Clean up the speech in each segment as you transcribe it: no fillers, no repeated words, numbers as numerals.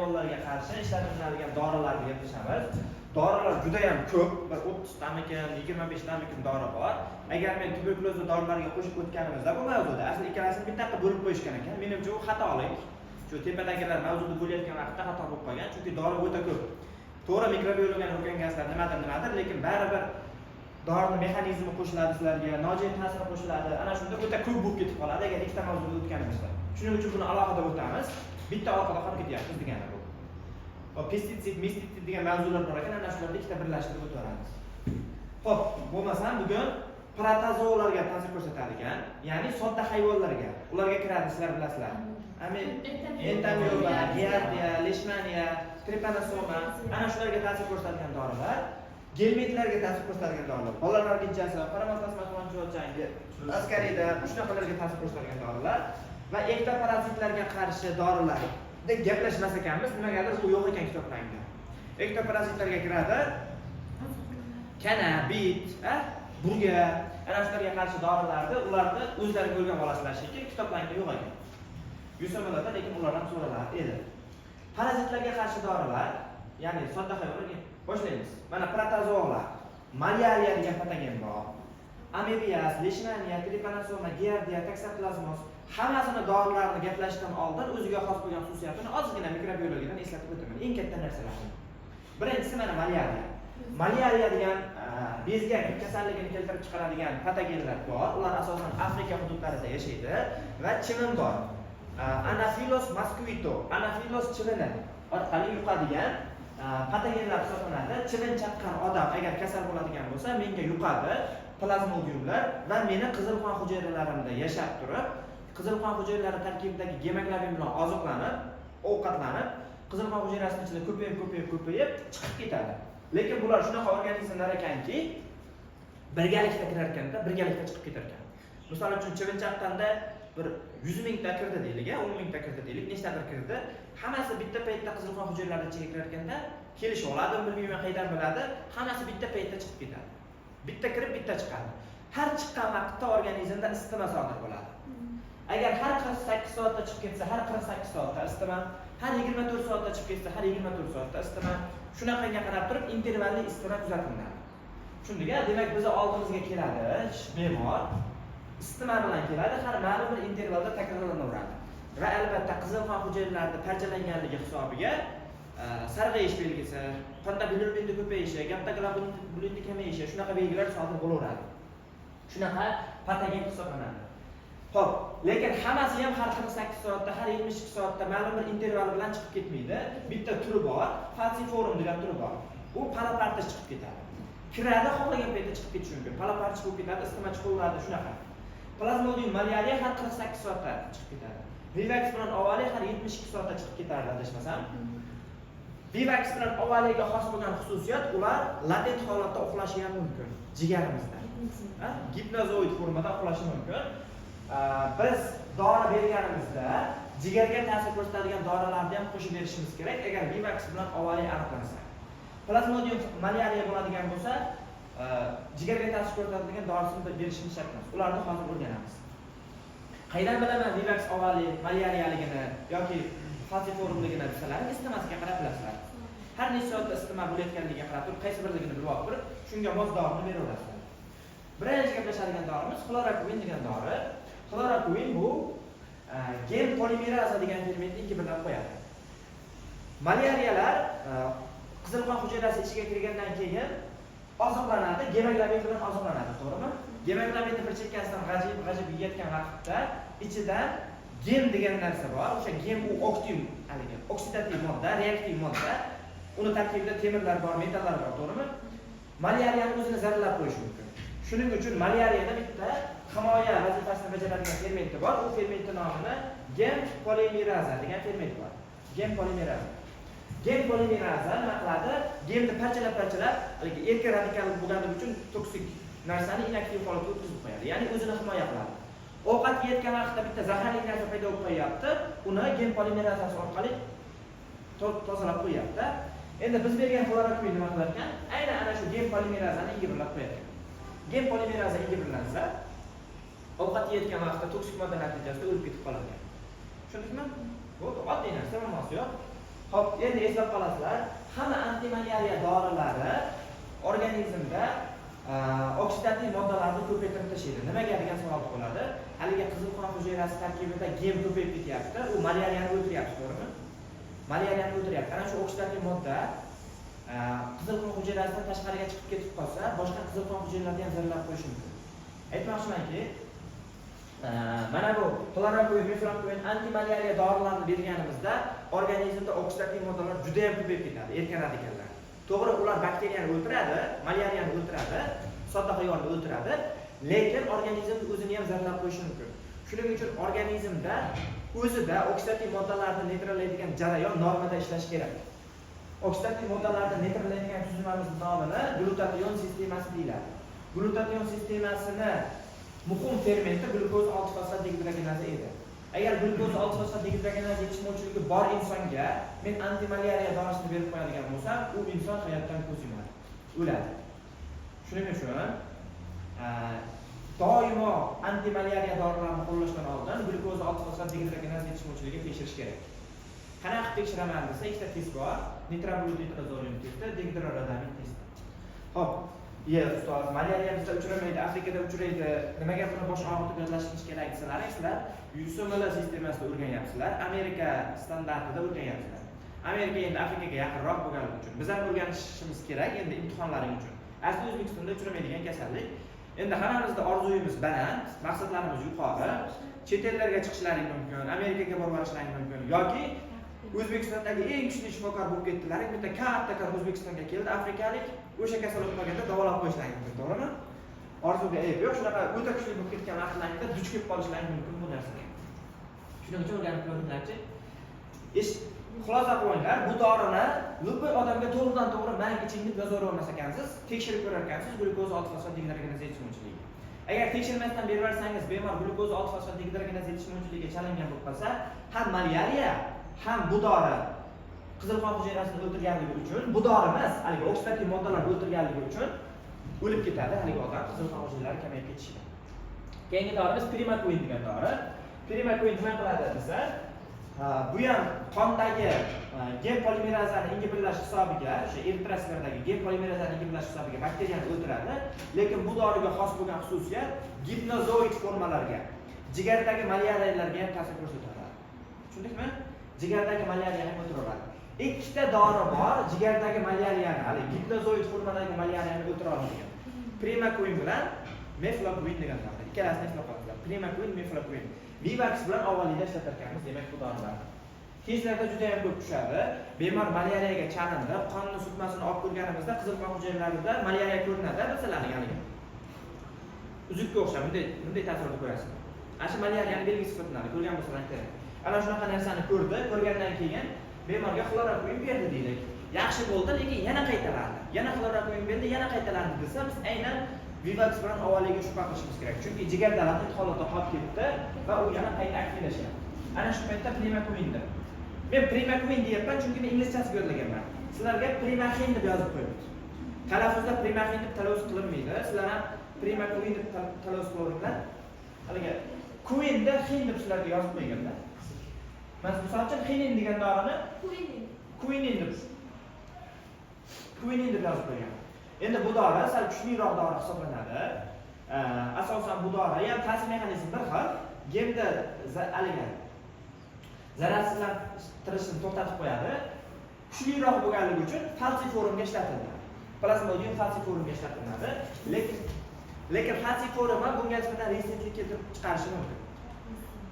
Hayvonlarga qarshi ishlatiladigan dorilarni gaplashamiz. Dorilar juda ham ko'p, bir 30 tamikin, 25 tamikin dori bor. Agar men tuberkulyozni dorilarga qo'shib o'tganimizda, bu mavzuda asli ikkalasini bitta qilib bo'lib qo'yishgan ekan. Menimcha, u xatolik. Shu tepadagilar mavzuni bo'layotgan vaqtda xato bo'lib qolgan, chunki dori o'ta ko'p. To'g'ri, mikrobiologiyani o'rgangansizlar, nimadir, nimadir, lekin baribir dorini mexanizmi qo'shiladi sizlarga, nojo'ya ta'siri qo'shiladi. Ana shunda o'ta ko'p bo'lib ketib qoladi, agar ikkita mavzuda o'tganimizda. Shuning uchun buni alohida o'tamiz. Bitta orqada qolib ketyapmiz degani bu. Hop, pestitsid, mestitsid degan mavzular bor ekan, ana shularni ikkita birlashtirib o'taveramiz. Xo'p, bo'lmasam bugun protozoalarga ta'sir ko'rsatadigan, ya'ni sodda hayvonlarga, ularga kiradi, sizlar bilasizlar. Entamyoba, giardia, leishmaniya, trepanosoma, ana shularga ta'sir ko'rsatadigan dorilar, gelmintlarga ta'sir ko'rsatadigan dorilar, bolalar gijjasi, qoramol changi, askarida, shunaqalarga ta'sir ko'rsatadigan dorilar va ektoparazitlarga qarshi dorilar deb gaplashmas ekanmiz, nimagadir u yo'q ekan kitoblarga. Ektoparazitlarga kiradi kana, bit, burga, ana shularga qarshi dorilarni, ularni o'zlari o'rganib olasizlar shekilli, kitoblarga yo'q ekan. USMLEda lekin ular ham so'ralar edi. Parazitlarga qarshi dorilar, ya'ni sodda hayvonlarga boshlaymiz. Mana protozoalar, malyariya degan patogen bor. Amebiaz, leishmaniya, trepanosoma, giardia, toksoplazmoz, hammasini dorilarni gaplashishdan oldin o'ziga xos bo'lgan xususiyatini ozgina mikrobiologiyadan eslatib o'taman. Eng katta narsalarni. Birinchisi mana malyariya. Malyariya degan bezgak kasalligini keltirib chiqaradigan patogenlar bor. Ular asosan Afrika hududlarida yashaydi va chivin bor. Anopheles mosquito, Anopheles chivini orqali yuqadigan patogenlar hisoblanadi. Chivin chaqqan odam agar kasal bo'ladigan bo'lsa, menga yuqadi plazmodiumlar va meni qizil qon hujayralarimda yashab turib, qizil qon hujayralari tarkibidagi gemoglobin bilan oziqlanib, ovqatlanib, qizil qon hujayrasini ichida ko'payib, ko'payib, ko'payib chiqib ketadi. Lekin bular shunaqa organizmlar ekanki, birgalikda kirar ekanda, birgalikda chiqib ketar ekan. Misol uchun, chivin chaqqanda bir 100 mingta kirdi deylik, 10 mingta kirdi deylik, nechtadir kirdi. Hammasi bitta paytda qizil qon hujayralari ichiga kirar ekanda, kelishib oladimi, bilmayman, qayerdan biladi, hammasi bitta paytda chiqib ketadi. Bitta kirib, bitta chiqadi. Har chiqqan vaqtda organizmda isitma sodir bo'ladi. Agar har 48 soatda chiqib ketsa, har 48 soatda isitma, har 24 soatda chiqib ketsa, har 24 soatda isitma. Shunaqanga qarab turib intervalli isitma kuzatiladi. Tushundik, a? Demak, bizni oldimizga keladi bemor, isitma bilan keladi, har ma'lum bir intervalda takrorlanaveradi. Va albatta qizil qon hujayralarini parchalanganligi hisobiga sarg'ayish belgisi, qonda bilirubinni ko'payishi, gaptoglobulinni kamayishi, shunaqa belgilar sodir bo'laveradi. Shunaqa patogen hisoblanadi. Xo'p, lekin hammasi ham har 48 soatda, har 72 soatda ma'lum bir interval bilan chiqib ketmaydi. Bitta turi bor, falciparum degan turi bor. U pala-partish chiqib ketadi. Kiradi, xohlagan paytda chiqib ketishi mumkin. Pala-partish bo'lib ketadi, isitma chiqaveradi, shunaqa. Plasmodium malariae har 48 soatda chiqib ketadi. Vivax bilan ovale har 72 soatda chiqib ketardi, adashmasam. Vivax bilan ovalega xos bo'lgan xususiyat, ular latent holatda uxlashi ham mumkin jigarimizda. Ha? Gipnozoid formada uxlashi mumkin. Biz dori berganimizda jigarga ta'sir ko'rsatadigan dorilarni ham qo'shib berishimiz kerak, agar Vivax bilan ovale aniqlansa. Plasmodium malaria bo'ladigan bo'lsa, jigarga ta'sir ko'rsatadigan dorisini berishimiz shart emas. Ularni hozir o'rganamiz. Qaydan bilaman Vivax ovale malariyaligini yoki falciparumligini desalaring, isitmasiga qarab bilasizlar. Har necha soatda isitma bo'layotganligiga qarab turib, qaysi birligini bilib olib turib, shunga mos dorini beraverasizlar. Birinchi gaplashadigan dorimiz xlorokvin degan dori. Xlorokvin bu gem polimeraza degan fermentni ingibitlab qo'yadi. Malyariyalar qizil qon hujayrasi ichiga kirgandan keyin oziqlanadi, gemoglobin bilan oziqlanadi, to'g'rimi? Gemoglobinni bir chekkasidan g'ajib, g'ajib yeyotgan vaqtda ichidan gem degan narsa bor. O'sha gem u aktiv, haligi oksidativ modda, reaktiv modda. Uni tarkibida temirlar bor, metallar bor, to'g'rimi? Malyariyani o'zini zararlab qo'yishi mumkin. Shuning uchun malyariyada bitta himoya vazifasini bajaradigan fermenti bor. U fermentni nomini gem polimeraza degan ferment bor. Gem polimeraza. Gem polimeraza nima qiladi? Gemni parchalab parchalab, haligi erkin radikal bo'lganligi uchun toksik narsani inaktiv holatga o'tkazib qo'yadi. Ya'ni o'zini himoya qiladi. Ovqat yeyotgan vaqtda bitta zaharli narsa paydo bo'lib qo'yyapti, uni gem polimerazasi orqali tozalab qo'yyapti. Endi biz bergan xlorokvin nima qilar ekan? Aynan ana shu gem polimerazani ingibitlab qo'yar ekan. Gem polimeraza ingibitllansa, ovqat yeyotgan vaqtda toksik modda natijasida o'lib ketib qolar ekan. Tushundingizmi? Bu oddiy narsa, muammosi yo'q. Xo'p, endi eslab qolasizlar, hamma antimalyariya dorilari organizmda oksidativ moddalarni ko'paytirib tashlaydi. Nimaga degan savol tug'iladi. Haligi qizil qon hujayrasi tarkibida gem ko'payib ketyapti, u malyariyani o'ldiryapti, to'g'rimi? Malyariyani o'ldiryapti. Ana shu oksidativ modda qizil qon hujayrasidan tashqariga chiqib ketib qolsa, boshqa qizil qon hujayralarini ham zararlab qo'yishi mumkin. Aytmoqchimanki, mana bu xlorokuin, meflokuin antimalyariya dorilarini berganimizda organizmda oksidativ moddalar juda ham ko'payib ketadi, erkanadi ekanlar. To'g'ri, ular bakteriyani o'ldiradi, malyariyani o'ldiradi, sodda hayvonni o'ldiradi, lekin organizmni o'zini ham zararlab qo'yishi mumkin. Shuning uchun organizmda o'zida oksidativ moddalarni neytrallaydigan jarayon normada ishlashi kerak. Oksidativ moddalarni neytrallaydigan tuzilmamiz nomini glutation sistemasi deyiladi. Glutation sistemasini muhim fermenti glyukoz 6 fosfat degidrogenaza edi. Agar glyukoz 6 fosfat degidrogenaza yetishmovchiligi bor insonga men antimalyariya dorisini berib qo'yadigan bo'lsam, u inson hayotdan ko'z yumadi, o'ladi. Shuning uchun doimo antimalyariya dorilarini qo'llashdan oldin glyukoz 6 fosfat degidrogenaza yetishmovchiligini tekshirish kerak. Qanaqa qilib tekshiraman desa, ikkita test bor: nitroblut nitrazolium testi, degidrorodamin testi. Xo'p, ye, ustoz, malyariya bizda uchramaydi, Afrikada uchraydi. Nimaga buni bosh og'ritib yodlashimiz kerak desalaring, sizlar USML sistemasida o'rganyapsizlar, Amerika standartida o'rganyapsizlar. Amerika endi Afrikaga yaqinroq bo'lganligi uchun biz ham o'rganishimiz kerak endi imtihonlaring uchun. Asli O'zbekistonda uchramaydigan kasallik. Endi hammamizda orzuyimiz baland, maqsadlarimiz yuqori. Chet ellarga chiqishlaring mumkin, Amerikaga borib borishlaring mumkin yoki O'zbekistondagi eng kuchli shifokor bo'lib ketdilar, bitta kattakon O'zbekistonga keldi afrikalik, o'sha kasal bo'lib qolganda davolab qo'yishlaring mumkin, to'g'rimi? Orzuga ayb yo'q, shunaqa o'ta kuchli bo'lib ketgan vaqtlaringda duch kelib qolishlaring mumkin bu narsaga. Shuning uchun o'rganib ko'ringlarchi. Ish xulosa qilinglar, bu dorini любой odamga to'g'ridan to'g'ri "mang, iching" deb yozavermas ekansiz, tekshirib ko'rar ekansiz glyukoza 6 fosfat degidrogenaz yetishmovchiligi. Agar tekshirmasdan berib yuborsangiz, bemor glyukoza 6 fosfat degidrogenaz yetishmovchiligiga chalingan bo'lib qolsa, ham malyariya, ham bu dori qizil qon hujayrasini o'ldirganligi uchun, bu dori emas, haligi oksidativ moddalar o'ldirganligi uchun o'lib ketadi haligi odam, qizil qon hujayralari kamayib ketishidan. Keyingi dorimiz primakuin degan dori. Primakuin nima qiladi desa, bu ham qondagi gem polimerazani ingibillash hisobiga, o'sha eritrositlardagi gem polimerazani ingibillash hisobiga bakteriyani o'ldiradi. Lekin bu doriga xos bo'lgan xususiyat gipnozoid formalarga, jigardagi malyariyalarga ham ta'sir ko'rsatadi. Tushundikmi? Jigardagi malyariyani ham o'ldiradi. Ikkita dori bor, jigardagi malyariyani, hali gipnozoid formadagi malyariyani o'ldira oladigan. Primakuin bilan meflokuin degan dori. Ikkalasini eslab qolasizlar. Primakuin, meflokuin. Vivax bilan avvalida ishlatar ekanmiz, demak, bu dorilarni. Testlarda juda ham ko'p tushadi. Bemor malyariyaga chalindi, qonni sutmasini olib ko'rganimizda qizil qon hujayralarida malyariya ko'rinadi, masalan, haligi. Uzukka o'xshab bunday bunday tasvirda ko'rasiz. Ana shu malyariyani belgisi hisoblanadi, ko'rgan bo'lsalar kerak. Ana shunaqa narsani ko'rdi, ko'rgandan keyin bemorga xlorokuin berdi deylik. Yaxshi bo'ldi, lekin yana qaytalandi. Yana xlorokuin berdi, yana qaytalandi desa, biz aynan Vivax bilan avvaliga shubha qilishimiz kerak. Chunki jigarda latent holatda qolib ketdi va u yana qayta aktivlashyapti. Ana shu paytda primakuinda. Men primakuin deyapman, chunki men inglizchasiga yodlaganman. Sizlarga primaxin deb yozib qo'yibdi. Talaffuzda primaxin deb talaffuz qilinmaydi. Sizlar ham primakuin deb talaffuz qilaveringlar. Haligi kuinda xin deb sizlarga yozib qo'yganda. Misol uchun, xinin degan dorini kuinin deb yozib qo'ygan. Endi bu dori sal kuchliroq dori hisoblanadi. Asosan bu dori ham ta'sir mexanizmi bir xil, gemda haligi zararsizlantirishni to'xtatib qo'yadi. Kuchliroq bo'lganligi uchun falciforumga ishlatiladi. Plasmodium falciforumga ishlatiladi. Lekin falciforum ham bunga nisbatan rezistentlik keltirib chiqarishi mumkin.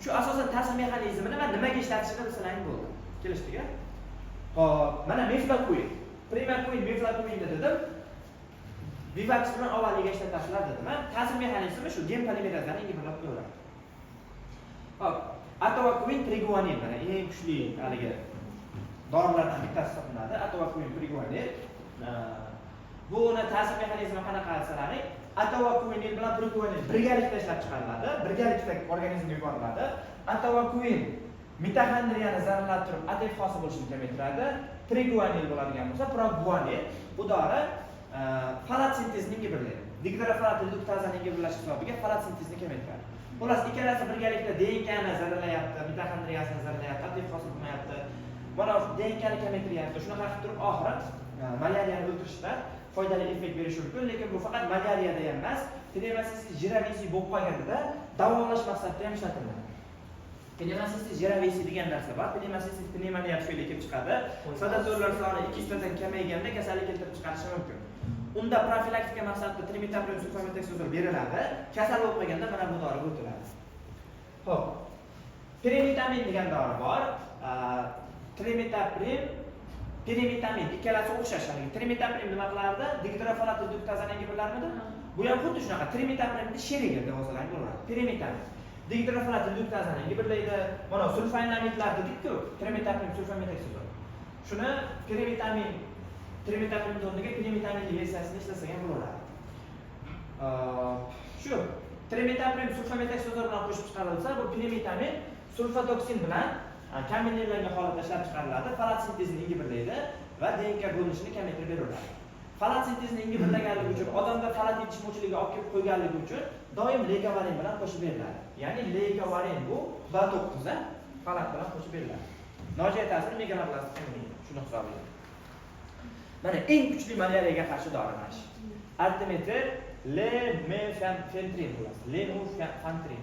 Shu asosan ta'sir mexanizmini va nimaga ishlatishini bilsalaring bo'ldi. Kelishdik-a? Xo'p, mana meflokuin. Primakuin, meflokuin dedim. Vivax bilan avvaliga ishlatasizlar dedim. Ta'sir mexanizmi shu gem polimerazlarni ingibitlab qo'yaveradi. Xo'p, atovakuin triguanil mana eng kuchli haligi dorilardan bittasi hisoblanadi. Atovakuin triguanil. Buni ta'sir mexanizmi qanaqa desalaring, atovakuinil bilan triguanil birgalikda ishlab chiqariladi, birgalikda organizmga yuboriladi. Atovakuin mitoxondriyani zararlab turib ATF hosil bo'lishini kamaytiradi. Triguanil bo'ladigan bo'lsa, proguanil bu dori folat sintezini ingibitllaydi. Dihidrofolat reduktazani ingibillash hisobiga folat sintezini kamaytiradi. Xullas, ikkalasi birgalikda DNKni zararlayapti, mitoxondriyasini zararlayapti, ATF hosil qilmayapti. Mana DNKni kamaytiryapti. Shunaqa qilib turib oxiri malyariyani o'ldirishda foydali effekt berishi mumkin, lekin bu faqat malyariyada ham emas, Pneumocystis jirovecii bo'lib qolganida davolash maqsadida ham ishlatiladi. Pneumocystis jirovecii degan narsa bor. Pneumocystis pnevmoniya tufayli kelib chiqadi. Sodozorlar soni 200 tadan kamayganda kasallik keltirib chiqarishi mumkin. Unda profilaktika maqsadida trimetoprim sulfametoksazol beriladi. Kasal bo'lib qolganda mana bu dori o'tiladi. Xo'p. Pirimetamin degan dori bor. Trimetoprim, pirimetamin ikkalasi o'xshash. Ya'ni trimetoprim nima qilardi? Dihidrofolat reduktazani ingibitorlarmidi? Bu ham xuddi shunaqa trimetoprimni sherigi deb olsalar bo'ladi. Pirimetamin dihidrofolat reduktazani ingibitorlaydi. Mana sulfonamidlar dedik-ku, trimetoprim sulfametoksazol. Shuni pirimetamin, trimetoprim o'rniga pirimetamin versiyasini ishlasak ham bo'ladi. Shu trimetoprim sulfametoksazol bilan qo'shib chiqarilsa, bu pirimetamin sulfadoksin bilan kombinirlangan holatda ishlab chiqariladi. Folat sintezini ingibitorlaydi va DNK bo'linishini kamaytirib beraveradi. Folat sintezini ingibitorlaganligi uchun, odamda folat yetishmovchiligiga olib kelib qo'yganligi uchun doim leykovarin bilan qo'shib beriladi. Ya'ni leykovarin bu B9 folat bilan qo'shib beriladi. Nojo'ya ta'siri megaloblastik anemiya. Shuni hisoblaydi. Mana eng kuchli malyariyaga qarshi dori mana shu. Artemeter lemefantrin xullas. Lemufantrin.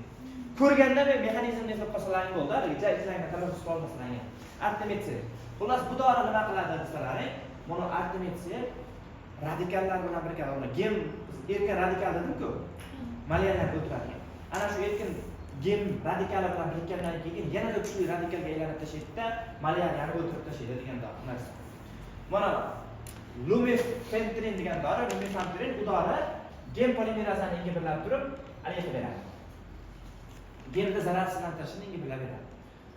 Ko'rganda men mexanizmni eslab qolsalaring bo'ldi, haligi ja izlangan talaffuz qila olmasalaring ham. Artemeter. Xullas, bu dori nima qiladi desalaring, buni artemeter radikallar bilan birga, uni gem, erkin radikal dedim-ku, malyariyani o'ldiradigan. Ana shu erkin gem radikali bilan birikkandan keyin yanada kuchli radikalga aylanib tashlaydida, malyariyani o'ldirib tashlaydi degan narsa. Mana lumefentrin degan dori, lumefantrin, bu dori gem polimerazani ingibitorlab turib, haligi qilib beradi. Gemni zararsizlantirishini ingibitorlab beradi.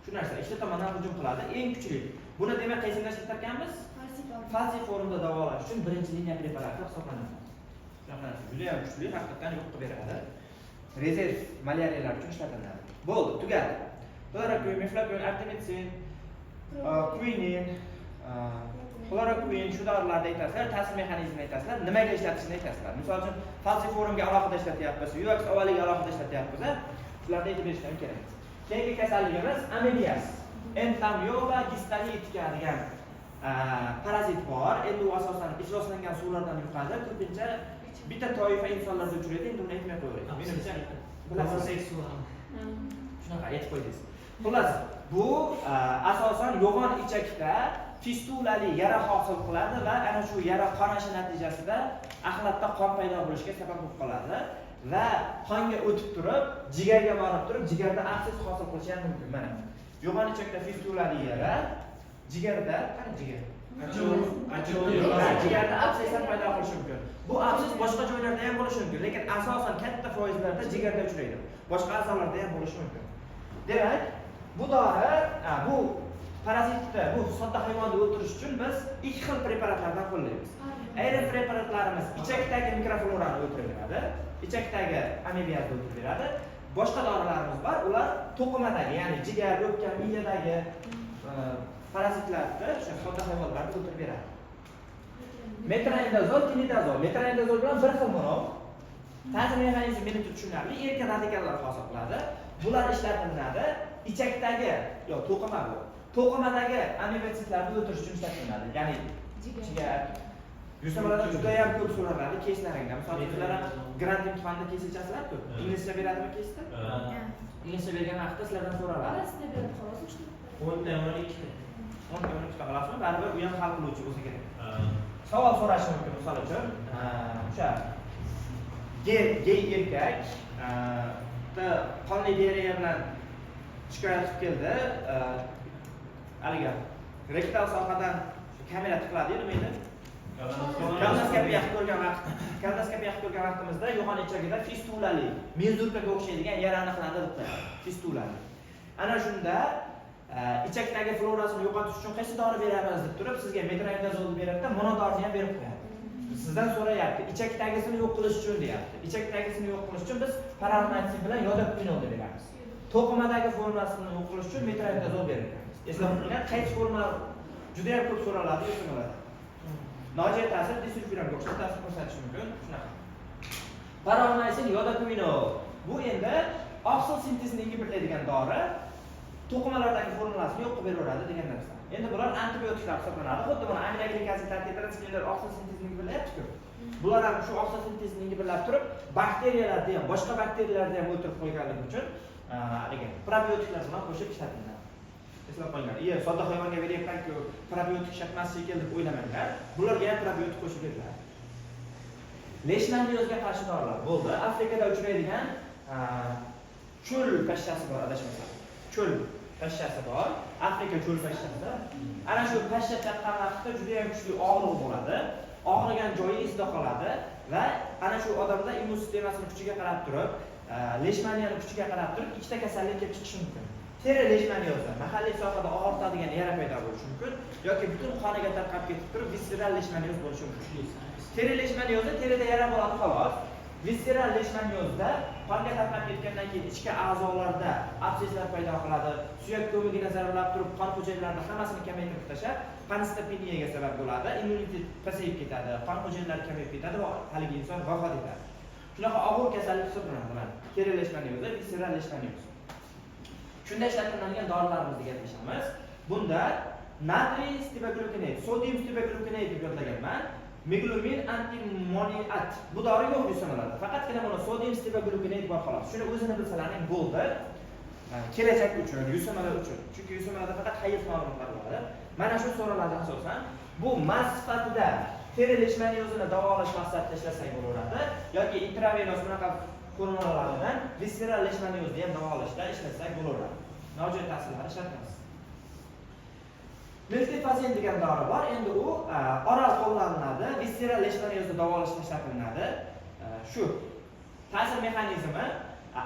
Shu narsa ikkita tomondan hujum qiladi, eng kuchli. Buni demak qaysinda ishlatar ekanmiz? Falciformda davolash uchun birinchi liniya preparati hisoblanadi. Shunaqa narsa juda ham kuchli, haqiqatdan yo'q qilib beradi. Rezerv malyariyalar uchun ishlatiladi. Bo'ldi, tugadi. Xloroquin, mefloquin, artemetsin, quinin, xloroquin, shu dorilarni aytasizlar, ta'sir mexanizmini aytasizlar, nimaga ishlatishini aytasizlar. Misol uchun, falciformga alohida ishlatyapmiz, vivax ovaliga alohida ishlatyapmiz, a? Shularni aytib berish ham kerak. Keyingi kasalligimiz amebiaz. Entamoeba histolytica degan parazit bor. Endi u asosan ifloslangan suvlardan yuqadi. Ko'pincha bitta toifa insonlarda uchraydi. Endi uni aytmay qo'yaylik. Menimcha bilasiz. Homoseksual. Shunaqa aytib qo'ydingiz. Xullas, bu asosan yo'g'on ichakda fistulali yara hosil qiladi va ana shu yara qonashi natijasida axlatda qon paydo bo'lishiga sabab bo'lib qoladi va qonga o'tib turib, jigarga borib turib, jigarda absess hosil qilishi ham mumkin. Mana yo'g'on ichakda fistulali yara, jigarda, qani jigar? Achchiq. Ha, jigarda absess ham paydo qilishi mumkin. Bu absess boshqa joylarda ham bo'lishi mumkin, lekin asosan katta foizlarda jigarda uchraydi. Boshqa a'zolarda ham bo'lishi mumkin. Demak, bu dori, bu parazitni, bu sodda hayvonni o'ldirish uchun biz ikki xil preparatlardan qo'llaymiz. Ayrim preparatlarimiz ichakdagi mikroflorani o'ldirib beradi, ichakdagi amebiyazni o'ldirib beradi. Boshqa dorilarimiz bor, ular to'qimadagi, ya'ni jigar, o'pka, miyadagi parazitlarni, o'sha sodda hayvonlarni o'ldirib beradi. Metronidazol, tinidazol. Metronidazol bilan bir xil monov. Ta'sir mexanizmi menimcha tushunarli. Erkin radikallar hosil qiladi. Bular ishlatiladi. Ichakdagi, yo'q, to'qima bu. To'qimadagi amebositlarni o'ldirish uchun ishlatiladi. Ya'ni jigar. Yusamalarda juda ham ko'p so'raladi keyslaringda. Misol uchun, sizlar ham grant imtihonida keys ichasizlar-ku. Inglizcha beradimi keysda? Inglizcha bergan vaqtda sizlardan so'raladi. Orasida beradi xolos, uchta. 10 ta, 12 ta. 10 ta, 12 ta xolasmi? Baribir u ham hal qiluvchi bo'lsa kerak. Savol so'rashi mumkin, misol uchun, o'sha gey erkak bitta qonli diareya bilan shikoyat qilib keldi. Haligi rektal sohadan kamera tiqiladi, nima edi? Kolonoskopiya qilib ko'rgan vaqtimizda yo'g'on ichagida fistulali, menzurkaga o'xshaydigan yara aniqlandi deb qo'yadi. Fistulali. Ana shunda ichakdagi florasini yo'qotish uchun qaysi dori beramiz deb turib, sizga metronidazolni beradida, monodorini ham berib qo'yadi. Sizdan so'rayapti, ichakdagisini yo'q qilish uchun deyapti. Ichakdagisini yo'q qilish uchun biz pararmatsin bilan yodoquinolni beramiz. To'qimadagi formasini yo'q qilish uchun metronidazol beramiz. Eslab qo'yinglar, qaysi forma juda ham ko'p so'raladi, yo'qoladi. Nojo'ya ta'sir disulfiramga o'xshab ta'sir ko'rsatishi mumkin. Shunaqa. Paromycin, yodoquinol. Bu endi oqsil sintezini ingibitorlaydigan dori, to'qimalardagi formulasini yo'q qilib beraveradi degan narsa. Endi bular antibiotiklar hisoblanadi. Xuddi buni aminoglikozidlar, tetrasiklинlar oqsil sintezini ingibilayapti-ku. Bular ham shu oqsil sintezini ingibilab turib, bakteriyalarni ham, boshqa bakteriyalarni ham o'ldirib qo'yganligi uchun haligi probiotiklar bilan qo'shib ishlatiladi. Eslab qolinglar. Iya, sodda hayvonga beryapman-ku, probiotik ishlatmas shekilli deb o'ylamanglar. Bularga ham probiotik qo'shib beriladi. Leishmaniozga qarshi dorilar bo'ldi. Afrikada uchraydigan cho'l pashshasi bor, adashmasam. Cho'l pashshasi bor. Afrika cho'l pashshasi. Ana shu pashsha chaqqan vaqtda juda ham kuchli og'riq bo'ladi. Og'rigan joyi esda qoladi va ana shu odamda immun sistemasini kuchiga qarab turib, leishmaniyani kuchiga qarab turib ikkita kasallik kelib chiqishi mumkin. Teri leishmaniozi, mahalliy sohada og'ritadigan yara paydo bo'lishi mumkin yoki butun qoniga tarqab ketib turib visseral leishmanioz bo'lishi mumkin. Teri leishmaniozi terida yara bo'ladi xolos. Visseral leishmaniozda qonga tarqab ketgandan keyin ichki a'zolarda abseslar paydo qiladi, suyak ko'migini zararlab turib, qon hujayralarini hammasini kamaytirib tashlab, pansitopeniyaga sabab bo'ladi, immunitet pasayib ketadi, qon hujayralari kamayib ketadi va haligi inson vafot etadi. Shunaqa og'ir kasallik hisoblanadi mana. Teri leishmaniozi, visseral leishmanioz. Shunda ishlatiladigan dorilarimizni gaplashamiz. Bunda natriy stiboglukonat, sodium stiboglukonat deb yodlaganman. Meglumin antimoniat. Bu dori yo'q yusamaladi. Faqatgina buni sodium stiboglukonat bor xolos. Shuni o'zini bilsalaring bo'ldi. Kelajak uchun, yusamalar uchun. Chunki yusamalarda faqat hayit ma'lumotlari bo'ladi. Mana shu so'raladi asosan. Bu maz sifatida teri leishmaniozini davolash maqsadida ishlasak bo'laveradi yoki intravenous bunaqa formulalar bilan visceral leishmaniozni ham davolashda ishlasak bo'laveradi. Nojo'ya ta'sirlari shart emas. Miltefazin degan dori bor. Endi u oral qo'llaniladi, visceral leishmaniozni davolashda ishlatiladi. Shu ta'sir mexanizmi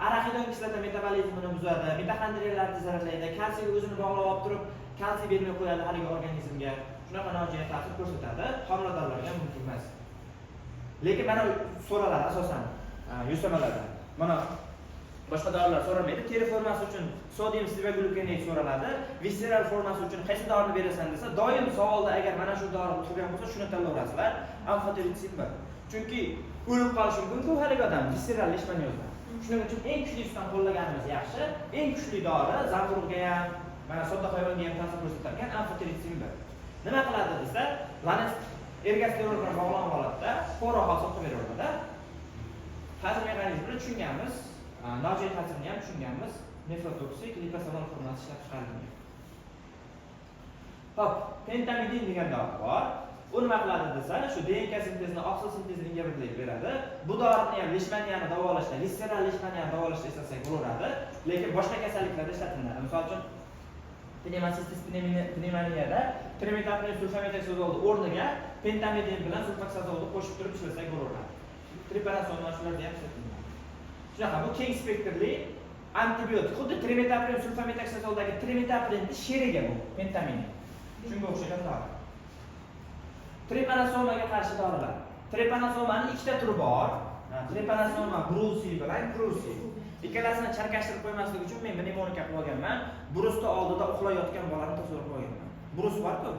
araxidon kislota metabolizmini buzadi, mitoxondriyalarni zararlaydi, kalsiy o'zini bog'lab olib turib, kalsiy bermay qo'yadi haligi organizmga. Shunaqa nojo'ya ta'sir ko'rsatadi. Homiladorlarga mumkin emas. Lekin mana so'raladi asosan yusamalarda. Mana boshqa dorilar so'ralmaydi. Teri formasi uchun sodium stiboglukonat so'raladi. Visceral formasi uchun qaysi dorini berasan desa, doim savolda agar mana shu dori turgan bo'lsa, shuni tanlayverasizlar. Amfoteritsin B. Chunki o'lib qolishi mumkin-ku haligi odam visceral leishmaniozdan. Shuning uchun eng kuchlisidan qo'llaganimiz yaxshi. Eng kuchli dori zamburug'ga ham, mana sodda hayvonga ham ta'sir ko'rsatar amfoteritsin B. Nima qiladi desa, ergosterol bilan bog'langan holatda pora hosil qilib beraveradi. Ta'sir mexanizmini tushunganmiz, nojo'ya ta'sirini ham tushunganmiz. Nefrotoksik liposomal formasi ishlab chiqarilgan. Xo'p, pentamidin degan dori bor. U nima qiladi desa, shu DNK sintezini, oqsil sintezini ingibitlab beradi. Bu dorini ham leishmaniyani davolashda, visceral leishmaniyani davolashda ishlasak bo'laveradi, lekin boshqa kasalliklarda ishlatiladi. Misol uchun, pnevmocystis pnevmoniyada trimetaprin sulfametaksazolni o'rniga pentamidin bilan sulfaksazolni qo'shib turib ishlasak bo'laveradi. Tripanason shularda ham ishlatiladi. Shunaqa bu keng spektrli antibiotik. Xuddi trimetaprin sulfametoksazoldagi trimetaprinni sherigi bu pentamidin. Shunga o'xshagan dori. Trepanosomaga qarshi dorilar. Trepanosomani ikkita turi bor. Trepanosoma brusi bilan krusi. Ikkalasini chalkashtirib qo'ymaslik uchun men mnemonika qilib olganman. Brusni oldida uxlayotgan bolani tasavvur qilib olganman. Brus bor-ku.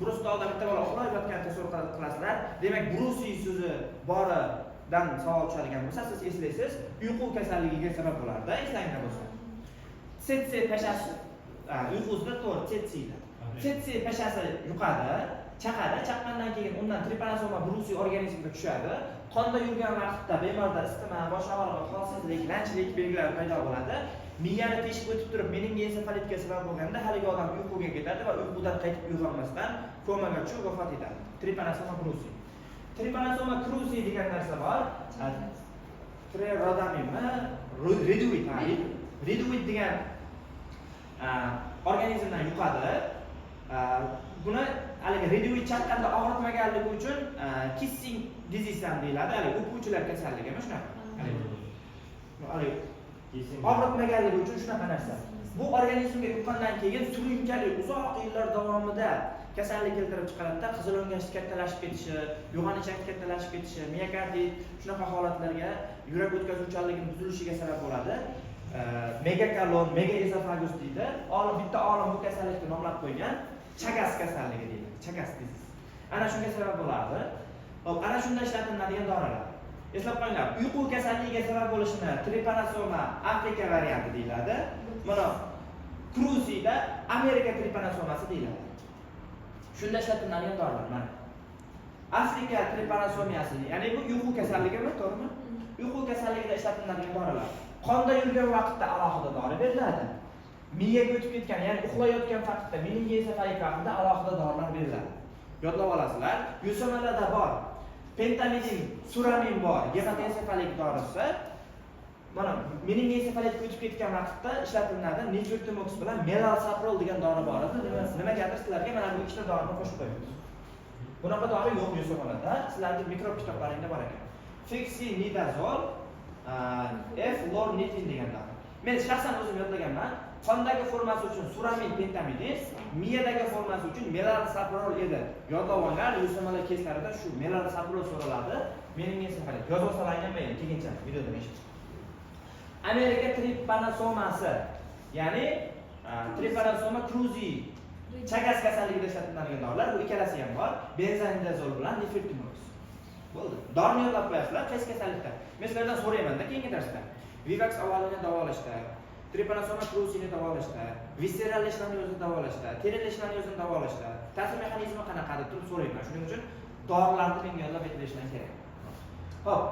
Brusni oldida bitta bola uxlab yotganini tasavvur qilasizlar. Demak, brusi so'zi boridan savol tushadigan bo'lsa, siz eslaysiz, uyqu kasalligiga sabab bo'lardi, eslanglar bo'lsa. Tsetse pashasi, uyqusida to'g'ri, tsetsida. Tsetse pashasi yuqadi, chaqadi, chaqqandan keyin undan trepanosoma brusi organizmga tushadi. Qonda yurgan vaqtda bemorda isitma, bosh og'rig'i, holsizlik, lanjlik belgilari paydo bo'ladi. Miyani teshib o'tib turib meningoensefalitga sabab bo'lganda haligi odam uyquga ketadi va uyqudan qaytib uyg'onmasdan komaga tushib vafot etadi. Trepanosoma brusi. Trepanosoma cruzi degan narsa bor. Trerodaminmi? Reduit, ha, Reduit degan organizmdan yuqadi. Buni haligi reduit chaqqanda og'ritmaganligi uchun kissing disease ham deyiladi. Haligi o'puvchilar kasalligimi shunaqa. Haligi og'ritmaganligi uchun shunaqa narsa. Bu organizmga yuqqandan keyin surunkali uzoq yillar davomida kasallik keltirib chiqaradida, qizil o'ngach kattalashib ketishi, yo'g'on ichak kattalashib ketishi, miokardit shunaqa holatlarga, yurak o'tkazuvchanligini buzilishiga sabab bo'ladi. Megakolon, megaezofagus deydi. Olim, bitta olim bu kasallikni nomlab qo'ygan. Chagas kasalligi deydi. Chagas disease. Ana shunga sabab bo'ladi. Xo'p, ana shunda ishlatiladigan dorilar. Eslab qo'yinglar, uyqu kasalligiga sabab bo'lishini trepanosoma Afrika varianti deyiladi. Mana Krusida Amerika trepanosomasi deyiladi. Shunda ishlatiladigan dorilar mana. Afrika tripanosomiyasi, ya'ni bu uyqu kasalligimi, to'g'rimi? Uyqu kasalligida ishlatiladigan dorilar. Qonda yurgan vaqtda alohida dori beriladi. Miyaga o'tib ketgan, ya'ni uxlayotgan vaqtda, meningoensefalik vaqtida alohida dorilar beriladi. Yodlab olasizlar. USMLEda bor. Pentamidin, suramin bor, gematoensefalik dorisi. Mana meningoensefalitga o'tib ketgan vaqtda ishlatiladi nifurtimox bilan melalsaprol degan dori bor edi. Nimagadir sizlarga mana bu ikkita dorini qo'shib qo'yibmiz. Bunaqa dori yo'q USMLEda, sizlarga mikrob kitoblaringda bor ekan. Fexinidazol, eflornitin degan dori. Men shaxsan o'zim yodlaganman. Qondagi formasi uchun suramin, pentamidin, miyadagi formasi uchun melalsaprol edi. Yodlab olinglar, USMLE keyslarida shu melalsaprol so'raladi. Meningoensefalit. Yozib olsalaring ham mayli, keyincha videodan eshitib. Amerika tripanosomasi, ya'ni Trypanosoma cruzi Chagas kasalligida ishlatiladigan dorilar, bu ikkalasi ham bor. Benzonidazol bilan nifurtimox. Bo'ldi. Dorini yodlab qo'yasizlar, qaysi kasallikda. Men sizlardan so'rayman-da keyingi darsda. Vivax ovalini davolashda, Trypanosoma cruzini davolashda, visceral leishmaniozini davolashda, teri leishmaniozini davolashda ta'sir mexanizmi qanaqa deb turib so'rayman. Shuning uchun dorilarni menga yodlab aytib berishdan kerak. Xo'p,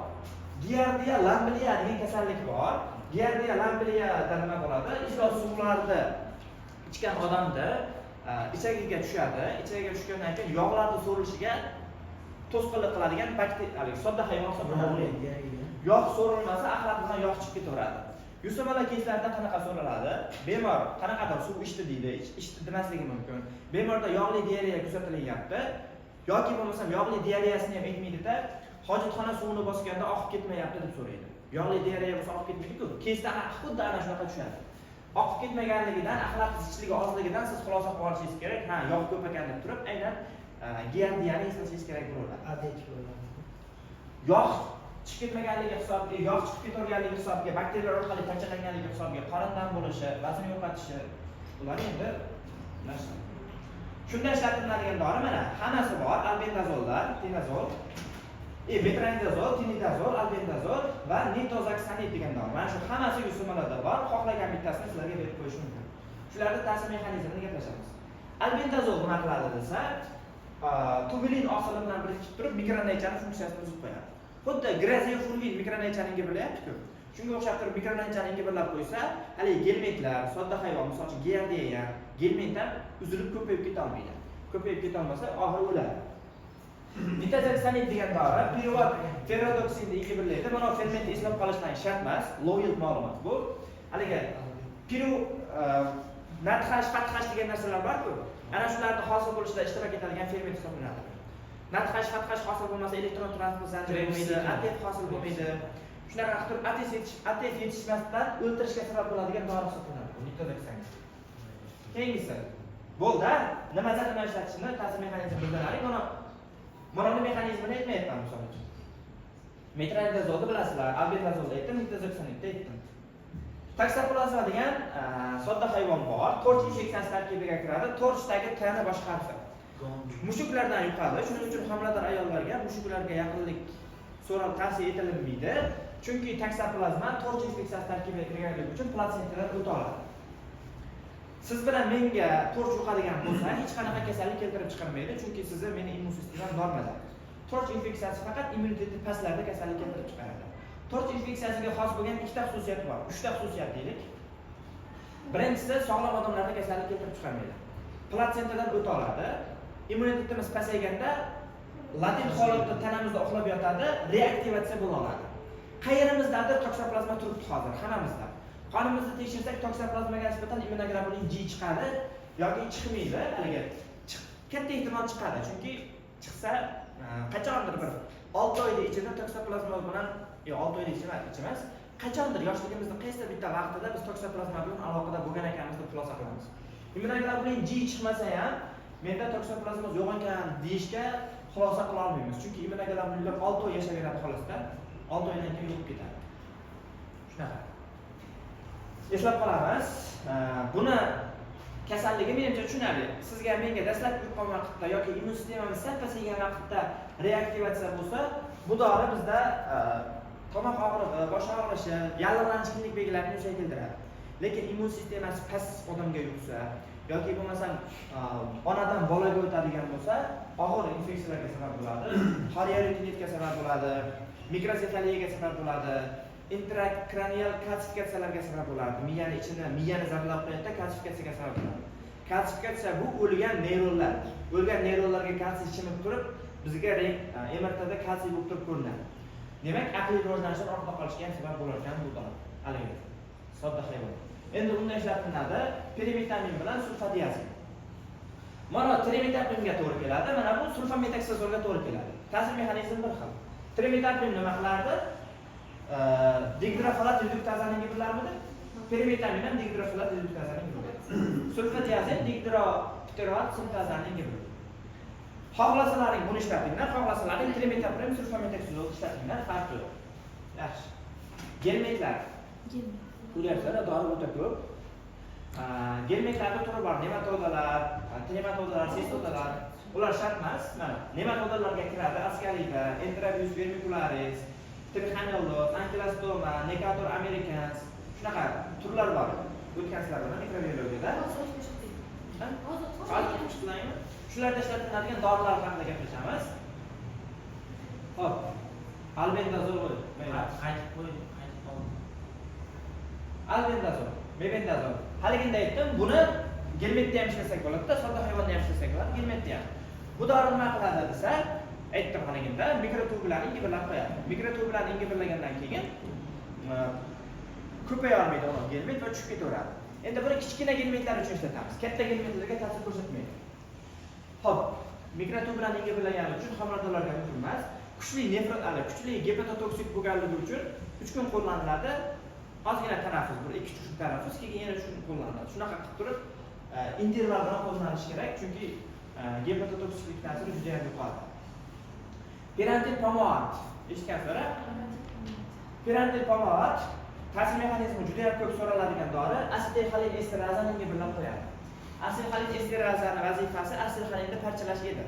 Giardia lamblia degan kasallik bor. Giardia lambliada nima bo'ladi? Iflos suvlarni ichgan odamda ichagiga tushadi. Ichagiga tushgandan keyin yog'larni so'rilishiga to'sqinlik qiladigan bakteriya, haligi sodda hayvon hisoblanadi. Yog' so'rilmasa, axlat bilan yog' chiqib ketaveradi. USMLE keyslarida qanaqa so'raladi? Bemor qanaqadir suv ichdi deydi, ichdi demasligi mumkin. Bemorda yog'li diareya kuzatilyapti yoki bo'lmasam yog'li diareyasini ham aytmaydida, hojatxona suvini bosganda oqib ketmayapti deb so'raydi. Yog'li diareya bo'lsa oqib ketmaydi-ku. Keysda xuddi ana shunaqa tushadi. Oqib ketmaganligidan, axlat zichligi ozligidan siz xulosa qilib olishingiz kerak, ha, yog' ko'p ekan deb turib, aynan giardiyani eslashingiz kerak bo'ladi. Adek bo'ladi. Yog' chiqib ketmaganligi hisobiga, yog' chiqib ketaverganligi hisobiga, bakteriyalar orqali parchalanganligi hisobiga qorindan bo'lishi, vazn yo'qotishi, bular endi narsa. Shunda ishlatiladigan dori mana hammasi bor: albendazollar, tinazol, metronidazol, tinidazol, albendazol va nitozaksanid degan dori. Mana shu hammasi USMLEda bor. Xohlagan bittasini sizlarga berib qo'yish mumkin. Shularni ta'sir mexanizmini gaplashamiz. Albendazol nima qiladi desa, tubulin oqsili bilan birikib turib mikronaychani funksiyasini buzib qo'yadi. Xuddi griseofulvin mikronaychani ingibilayapti-ku. Shunga o'xshab turib mikronaychani ingibilab qo'ysa, haligi gelmintlar, sodda hayvon, misol uchun giardiya ham, gelmint ham uzilib ko'payib keta olmaydi. Ko'payib keta olmasa, oxiri o'ladi. Nitazaksanid degan dori piruvat ferredoksinni ingibillaydi. Mana bu fermentni eslab qolishlari shart emas, low yield ma'lumot bu. Haligi piru NADH, FADH degan narsalar bor-ku. Ana shularni hosil bo'lishida ishtirok etadigan ferment hisoblanadi. NADH, FADH hosil bo'lmasa elektron transport zanjiri bo'lmaydi, ATP hosil bo'lmaydi. Shunaqa qilib turib ATP yetishmasdan o'ltirishga sabab bo'ladigan dori hisoblanadi bu nitazaksanid. Keyingisi. Bo'ldi, nimada nima ishlatishini ta'sir mexanizmi bildilaring. Mana uni mexanizmini aytmayapman misol uchun. Metronidazolni bilasizlar, albendazolni aytdim, nitazoksanidni aytdim. Toksoplazma degan sodda hayvon bor. Torch infeksiyasi tarkibiga kiradi. Torchdagi T ni boshqa harfi. Mushuklardan yuqadi. Shuning uchun homilador ayollarga mushuklarga yaqinlik so'rab tavsiya etilmaydi. Chunki toksoplazma torch infeksiyasi tarkibiga kirganligi uchun platsentadan o'ta oladi. Siz bilan menga torch yuqadigan bo'lsa, hech qanaqa kasallik keltirib chiqarmaydi, chunki sizni meni immun sistemam normada. Torch infeksiyasi faqat immuniteti pastlarda kasallik keltirib chiqaradi. Torch infeksiyasiga xos bo'lgan ikkita xususiyat bor, uchta xususiyat deylik. Birinchisi, sog'lom odamlarda kasallik keltirib chiqarmaydi. Platsentadan o'ta oladi. Immunitetimiz pasayganda latent holatda tanamizda uxlab yotadi, reaktivatsiya bo'la oladi. Qayerimizdadir toksoplazma turibdi hozir, hammamizda. Qonimizni tekshirsak, toksoplazmaga nisbatan immunoglobulin G chiqadi yoki chiqmaydi, haligi katta ehtimol chiqadi, chunki chiqsa qachondir bir 6 oyda ichida toksoplazma bilan, yo'q, 6 oyda ichida emas, qachondir yoshligimizda qaysidir bitta vaqtida biz toksoplazma bilan aloqada bo'lgan ekanmiz deb xulosa qilamiz. Immunoglobulin G chiqmasa ham menda toksoplazma yo'q ekan deyishga xulosa qila olmaymiz, chunki immunoglobulinlar 6 oy yashayveradi xolosda, 6 oydan keyin yo'qolib ketadi. Shunaqa. Eslab qolamiz. Buni kasalligi menimcha tushunarli. Sizga menga dastlabki yuqqan vaqtda yoki immun sistemamiz sal pasaygan vaqtda reaktivatsiya bo'lsa, bu dori bizda tomoq og'rig'i, bosh og'rishi, yallig'lanishlik belgilarini yuzaga keltiradi. Lekin immun sistemasi past odamga yuqsa Yoki bo'lmasam onadan bolaga o'tadigan bo'lsa, og'ir infeksiyalarga sabab bo'ladi, xorioretinitga sabab bo'ladi, mikrosefaliyaga sabab bo'ladi, intrakranial kalsifikatsiyalarga sabab bo'ladi. Miyani ichini, miyani zararlab qo'yadida, kalsifikatsiyaga sabab bo'ladi. Kalsifikatsiya bu o'lgan neyronlar. O'lgan neyronlarga kalsiy chimib turib, bizga MRTda kalsiy bo'lib turib ko'rinadi. Demak, aqliy rivojlanishdan ortda qolishga ham sabab bo'lar ekan bu dori. Haligi sodda hayvon. Endi unda ishlatiladi pirimetamin bilan sulfadiazin. Mana trimetaprimga to'g'ri keladi, mana bu sulfametaksazolga to'g'ri keladi. Ta'sir mexanizmi bir xil. Trimetaprim nima qilardi? Dihidrofolat reduktazani ingibitorlarmidi? Pirimetamin ham dihidrofolat reduktazani ingibitori. Sulfadiazin dihidropteroat sintazani ingibitori. Xohlasalaring buni ishlatinglar, xohlasalaring trimetaprim sulfametaksazol ishlatinglar, farqi yo'q. Yaxshi. Gelmintlar. Ko'ryapsizlar, dori o'ta ko'p. Gelmintlarni turi bor, nematodalar, trematodalar, sestodalar. Ular shart emas. Mana nematodalarga kiradi: askarida, Enterobius vermicularis, trixanelloz, ankilostoma, Necator americanus. Shunaqa turlar bor. O'tgansizlar buni mikrobiologiyada. Ha? Hozir o'tib chiqdilarmi? Shularda ishlatiladigan dorilar haqida gaplashamiz. Xo'p. Albendazol qo'y. Qaytib qo'y, qaytib qoldi. Albendazol, mebendazol. Haliginda aytdim, buni gelmintda ham ishlasak bo'ladida, sodda hayvonda ham ishlasak bo'ladi, gelmintda ham. Bu dori nima qiladi desa, aytdim haliginda, mikrotublarni ingibitorlab qo'yadi. Mikrotublarni ingibitorlagandan keyin ko'paya olmaydi uni gelmint va tushib ketaveradi. Endi buni kichkina gelmintlar uchun ishlatamiz. Katta gelmintlarga ta'sir ko'rsatmaydi. Xo'p, mikrotublarni ingibitorlagani uchun homiladorlarga mumkin emas. Kuchli nefron, kuchli gepatotoksik bo'lganligi uchun 3 kun qo'llaniladi. Ozgina tanaffus, bir 2-3 kun tanaffus, keyin yana 3 kun qo'llaniladi. Shunaqa qilib turib, interval bilan qo'llanishi kerak, chunki gepatotoksiklik ta'siri juda ham yuqori. Pirantel pamoat eshitgansizlar? Pirantel pamoat ta'sir mexanizmi juda ham ko'p so'raladigan dori, asetilxolin esterazani ingibitorlab qo'yadi. Asetilxolin esterazani vazifasi asetilxolinni parchalash edi.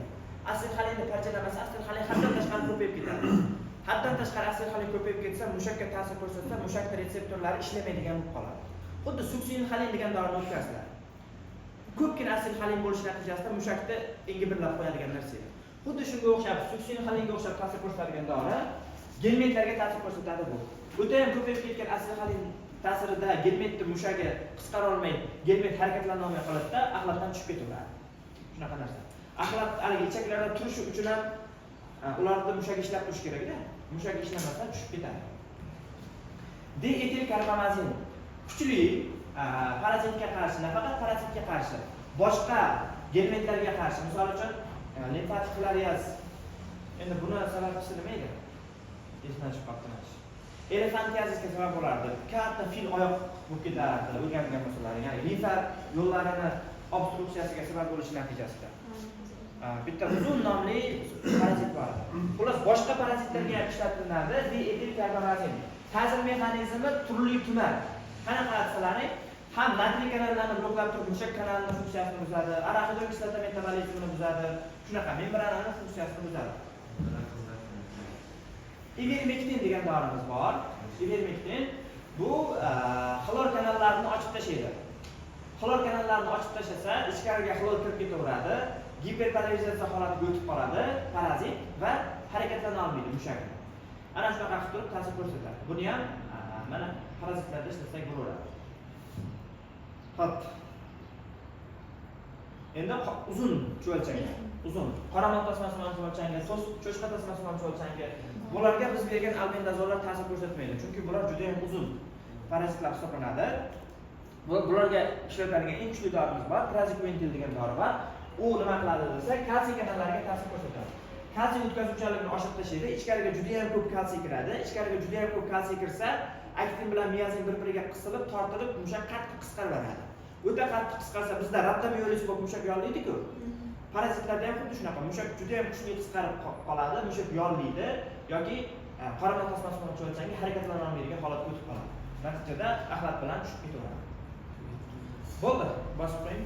Asetilxolinni parchalamasa, asetilxolin haddan tashqari ko'payib ketadi. Haddan tashqari asetilxolin ko'payib ketsa, mushakka ta'sir ko'rsatsa, mushakda retseptorlari ishlamaydigan bo'lib qoladi. Xuddi suksinilxolin degan dorini o'tkazdilar. Ko'pgina asetilxolin bo'lishi natijasida mushakda ingibitorlab qo'yadigan narsa edi. Xuddi shunga o'xshab, suksinilxolinga o'xshab ta'sir ko'rsatadigan dori gelmintlarga ta'sir ko'rsatadi bu. O'ta ham ko'payib ketgan asetilxolin ta'sirida gelmintni mushagi qisqara olmay, gelmint harakatlana olmay qoladida, axlatdan tushib ketaveradi. Shunaqa narsa. Axlat haligi ichaklarda turishi uchun ham ularda mushak ishlab turishi kerakda. Mushak ishlamasa tushib ketadi. Dietilkarbamazin kuchli parazitga qarshi, nafaqat parazitga qarshi, boshqa gelmintlarga qarshi, misol uchun limfatik filariaz. Endi buni sababchisi nima edi? Esimdan chiqib qoldi mana shu. Elefantiazisga sabab bo'lardi. Katta fil oyoq bo'lib ketardi, o'rgangan bo'lsalar, ya'ni limfa yo'llarini obstruksiyasiga sabab bo'lishi natijasida. Bitta uzun nomli parazit bor. Xullas, boshqa parazitlarga ham ishlatiladi dietilkarbamazin. Ta'sir mexanizmi turli tuman. Qanaqa desalar, ham natriy kanallarni bloklab turib mushak kanalini funksiyasini buzadi, araxidon kislota metabolizmini buzadi, shunaqa membranani funksiyasini buzadi. Ivermektin degan dorimiz bor. Ivermektin bu xlor kanallarini ochib tashlaydi. Xlor kanallarini ochib tashlasa, ichkariga xlor kirib ketaveradi, giperpoliarizatsiya holatiga o'tib qoladi parazit va harakatlana olmaydi mushak. Ana shunaqa qilib turib ta'sir ko'rsatadi. Buni ham mana parazitlarda ishlasak bo'laveradi. Xo'p. Endi uzun chuvalchangga, uzun qoramol tasmasimon chuvalchangga, cho'chqa tasmasimon chuvalchangga. Bularga biz bergan albendazollar ta'sir ko'rsatmaydi, chunki bular juda ham uzun parazitlar hisoblanadi. Bularga ishlatadigan eng kuchli dorimiz bor, praziquantel degan dori bor. U nima qiladi desa, kalsiy kanallariga ta'sir ko'rsatadi. Kalsiy o'tkazuvchanligini oshirib tashlaydi, ichkariga juda ham ko'p kalsiy kiradi. Ichkariga juda ham ko'p kalsiy kirsa, aktin bilan miozin bir-biriga qisilib, tortilib, mushak qattiq qisqarib boradi. O'ta qattiq qisqarsa, bizda rabdomioliz bo'lib mushak yollaydi-ku. Parazitlarda ham xuddi shunaqa, mushak juda ham kuchli qisqarib qoladi, mushak yollaydi yoki qoramol tasmasimon chuvalchangga harakatlana olmaydigan holatga o'tib qoladi. Natijada axlat bilan tushib ketaveradi. Bo'ldi, bosib qo'ying.